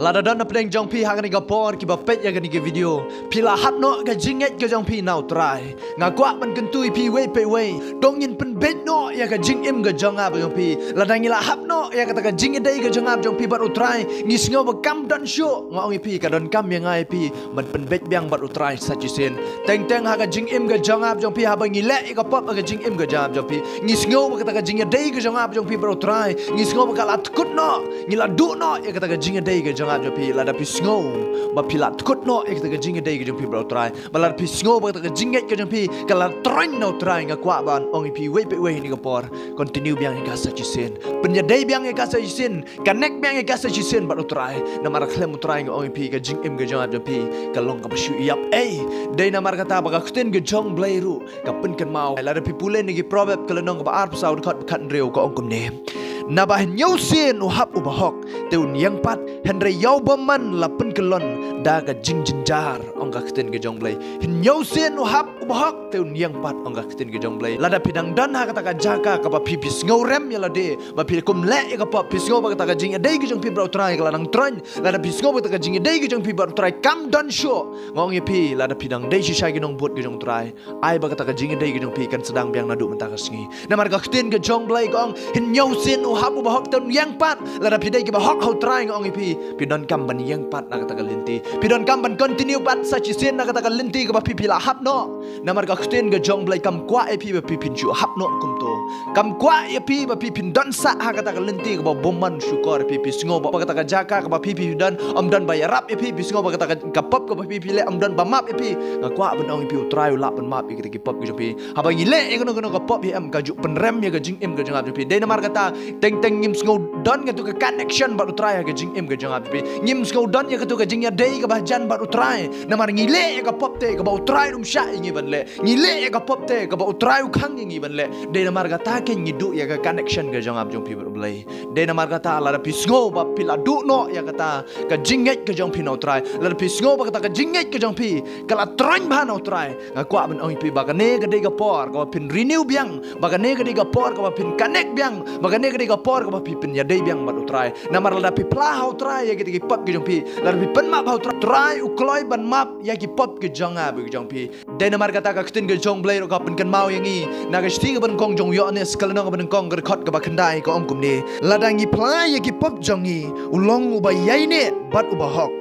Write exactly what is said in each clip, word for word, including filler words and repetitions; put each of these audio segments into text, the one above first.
Lada don napdeng jong phi ha kane ka por kiba peit ïa kane ka video, phi la hap noh ka jingngeit ka jong phi na U Trai. Nga kwah ban kyntu ïa phi wei pa wei, to ngin pynbeit noh ïa ka jingim ka jong nga bad jong phi. Lada ngi la hap noh ïa kata ka jingïadei ka jong nga bad jong phi bad U Trai, ngi sngew ba kam don shuh. Nga ong ïa phi, ka donkam ïa nga ïa phi ban pynbeit biang bad U Trai sa shisien. Teng teng ha ka jingim ka jong nga bad jong phi, haba ngi leh ïa ka pop ha ka jingim ka jong nga bad jong phi, ngi sngew ba kata ka jingïadei ka jong nga bad jong phi bad U Trai, ngi sngew ba ka la tkut noh, ngi la duh noh ïa kata ka jingïadei ka jong nga bad jong phi. Lada phi sngew ba phi la tkut noh ïa kata ka jingïadei ka jong phi bad U Trai, ba lada phi sngew ba kata ka jingngeit ka jong phi ka la troiñ na U Trai, nga kwah ban ong ïa phi wei pa wei ha kane ka por, continue biang ïa ka sa shisien. Pynïadei biang ïa ka sa shisien. Connect biang ïa ka sa shisien bad U Trai. Namar khlem U Trai, nga ong ïa phi, ka jingim ka jong nga bad jong phi ka long kaba shu ïap ei. Dei namar kata ba ka ktien ka jong U Blei ruh ka pynkynmaw. Lada phi pule na ki Proverb ka lynnong kaba arphew saw, dkhot khathynriew, ka ong kumne: Naba hynñiew sien u hap u bahok, te un ïeng pat, hynrei ïa u bymman la pynkyllon da ka jingjynjar, ong ka ktien ka jong U Blei. Hynñiew sien u hap u bahok, te un ïeng pat, ong ka ktien ka jong U Blei. Lada phi dang don ha kata ka jaka kaba phi, phi sngew rem ïa lade ba phi kum leh ïa ka pop, phi sngew ba kata ka jingïadei ka jong phi bad U Trai ka la dang troiñ, lada phi sngew ba kata ka jingïadei ka jong phi bad U Trai kam don shuh, nga ong ïa phi, lada phi dang dei shisha ki nongbud ka jong U Trai, ai ba kata ka jingïadei ka jong phi kan sdang biang naduh mynta ka sngi. Namar ka ktien ka jong U Blei ka ong, hynñiew sien u hap u bahok, te un ïeng pat. Lada phi dei kiba hok ha U Trai, nga ong ïa phi, phi donkam ban ïeng pat na kata ka lynti. Phi donkam ban continue pat sa shisien na kata ka lynti kaba phi, phi la hap noh. Namar ka ktien ka jong U Blei kam kwah ïa phi ba phi, phin shu hap noh kumto. Kam kwah ïa phi ba phi, phin don sah ha kata ka lynti kaba bymman shukor ïa phi. Phi sngew ba kata ka jaka kaba phi, phi don, ym don ba ïarap ïa phi. Phi sngew ba kata ka, ka pop kaba phi, phi leh, ym don ba map ïa phi. Nga kwah ban ong ïa phi, U Trai u lah ban map ïa kita ki pop ki jong phi. Haba ngi leh ïa kano kano ka pop hi em, ka ju pynrem ïa ka jingim ka jong nga bad jong phi. Dei namar kata teng teng ngim sngew don katu ka connection bad U Trai ha ka jingim ka jong nga bad jong phi. Ngim sngew don ïa katu ka jingïadei kaba hajan bad U Trai. Namar ngi leh ïa ka pop te kaba U Trai um shah ïa ngi ban leh. Ngi leh ïa ka pop te kaba U Trai u khang ïa ngi ban leh. Dei namar kata keiñ ngi duh ïa ka connection ka jong nga bad jong phi bad U Blei. Dei namar kata lada phi sngew ba phi la duh noh ïa kata ka jingngeit ka jong phi na U Trai, lada phi sngew ba kata ka jingngeit ka jong phi ka la troiñ bha na U Trai, nga kwah ban ong ïa phi ba kane ka dei ka por kaba phin renew biang, ba kane ka dei ka por kaba phin connect biang, ba kane ka dei ka por kaba phi, phin ïadei biang bad U Trai. Namar lada phi phla ha U Trai ïa kita ki pop ki jong phi, lada phi pynmap ha U Trai, U Trai u kloi ban map ïa ki pop ki jong nga bad ki jong phi. Dei namar kata ka ktien ka jong U Blei ruh ka pynkynmaw ïa ngi na ka shithi kaba nyngkong jong u Ïoannis, ka lynnong kaba nyngkong, ka dkhot kaba khyndai, ka ong kumne: Lada ngi phla ïa ki pop jong ngi, u long uba ïaineh bad uba hok,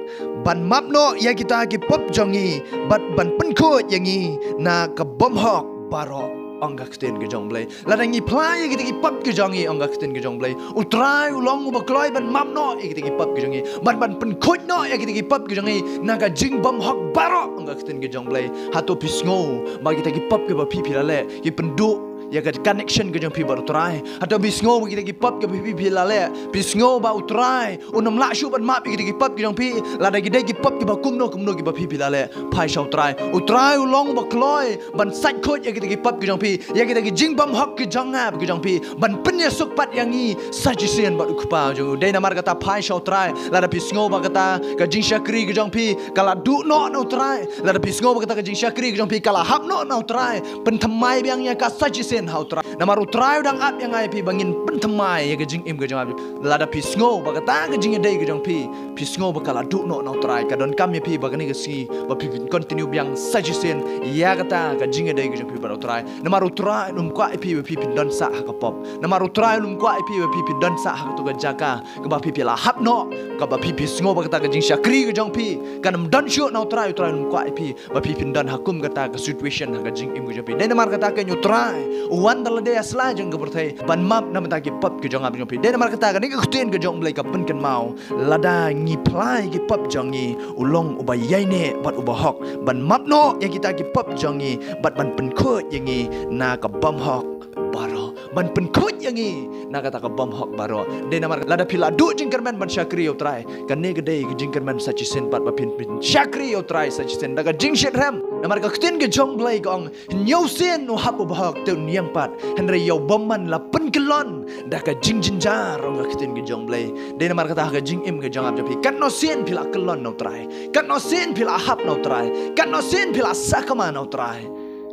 ban map noh ïa kita ki pop jong ngi bad ban pynkhuid ïa ngi na ka bymhok baroh, ong ka ktien ka jong U Blei. Lada ngi phla ïa kita ki pop ki jong ngi, ong ka ktien ka jong U Blei, U Trai u long uba kloi ban map noh ïa kita ki pop ki jong ngi, ban, ban pynkhuid noh ïa kita ki pop ki jong ngi na ka jingbymhok baroh, ong ka ktien ka jong U Blei. Hato phi sngew ba kita ki pop kiba phi, phi la leh ki pynduh ïa ka connection ka jong phi bad U Trai? Hato phi sngew ba kita ki pop kiba phi, phi la leh, phi sngew ba U Trai un ym lah shuh ban map ïa kita ki pop ki jong phi, lada ki dei ki pop kiba kumno kumno kiba phi, phi la leh? Phai sha U Trai. U Trai u long uba kloi ban sait khuid ïa kita ki pop ki jong phi, ïa kita ki jingbymhok ki jong nga bad ki jong phi, ban pynïasuk pat ïa ngi sa shisien bad U Kpa jong u. Dei namar kata phai sha U Trai. Lada phi sngew ba kata ka jingshakri ka jong phi ka la duh noh na U Trai, lada phi sngew ba kata ka jingshakri ka jong phi ka la hap noh na U Trai, pynthymmai biang ïa ka sa shisien ha U Trai. Namar U Trai u dang ap ïa nga ïa phi ba ngin pynthymmai ïa ka jingim ka jong nga. Lada phi sngew ba kata ka jingïadei ka jong phi, phi sngew ba ka la duh noh na U Trai, ka donkam ïa phi ba kane ka sngi ba phi, phin continue biang sa shisien ïa kata ka jingïadei ka jong phi bad U Trai. Namar U Trai um kwah ïa phi ba phi, phin don sah ha ka pop. Namar U Trai um kwah ïa phi ba phi, phin don sah ha katu ka jaka kaba phi, phi la hap noh, kaba phi, phi sngew ba kata ka jingshakri ka jong phi kan ym don shuh na U Trai. U Trai um kwah ïa phi ba phi, phin don ha kum kata ka situation ha ka jingim ka jong phi. Dei namar kata keiñ U Trai u wan da lade ha sla jong ka pyrthei ban map na bynta ki pop ki jong nga bad jong phi. Dei namar kata kane ka ktien ka jong U Blei ka pynkynmaw: Lada ngi phla ïa ki pop jong ngi, u long uba ïaineh bad uba hok, ban map noh ïa kita ki pop jong ngi bad ban pynkhuid ïa ngi na ka bymhok baroh, ban pynkhuid ïa ngi na kata ka bymhok baroh. Dei namar lada phi la duh jingkyrmen ban shakri ïa U Trai, kane ka dei ka jingkyrmen sa shisien pat ba phin, phin shakri ïa U Trai sa shisien da ka jingshitrhem. Namar ka ktien ka jong U Blei ka ong: Hynñiew sien u hap uba hok, te un ïeng pat, hynrei ïa u bymman la pynkyllon da ka jingjynjar, ong ka ktien ka jong U Blei. Dei namar kata ha ka jingim ka jong nga bad jong phi, katno sien phi la kyllon na U Trai, katno sien phi la hap na U Trai, katno sien phi la sakma na U Trai,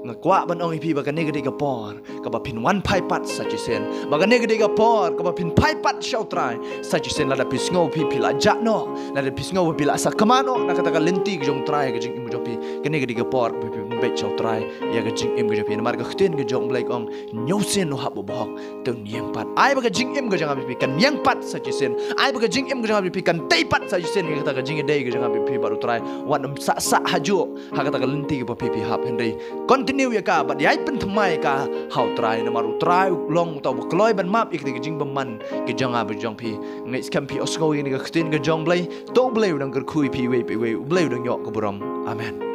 Nga kwah ban ong ïa phi ba kane ka dei ka por kaba phin wan phai pat sa shisien. Ba kane ka dei ka por kaba phin phai pat sha U Trai sa shisien. Lada phi sngew phi, phi la jah noh, lada phi sngew ba phi la sakma noh na kata ka lynti ka jong U Trai ïa ka jingim ka jong phi, kane ka dei ka por kaba phin beit sha U Trai ïa ka jingim ka jong phi. Namar ka ktien ka jong U Blei ka ong, ñiew sien u hap u bahok, te un ïeng pat. Ai ba ka jingim ka jong nga bad phi kan ïeng pat sa shisien. Ai ba ka jingim ka jong nga bad phi kan tei pat sa shisien ïa kata ka jingïadei ka jong nga bad phi bad U Trai. Wat nym sah sah hajuh ha kata ka lynti kaba phi, phi hap, hynrei continue ïa ka bad ïai pynthymmai ïa ka ha U Trai. Namar U Trai u long uta uba kloi ban map ïa kata ka jingbymman ka jong nga bad jong phi. Nga ngeit skhem phi ïohsngew ïa kane ka ktien ka jong U Blei. To U Blei u dang kyrkhu ïa phi iwei pa iwei. U Blei u dang ïoh ka burom. Amen.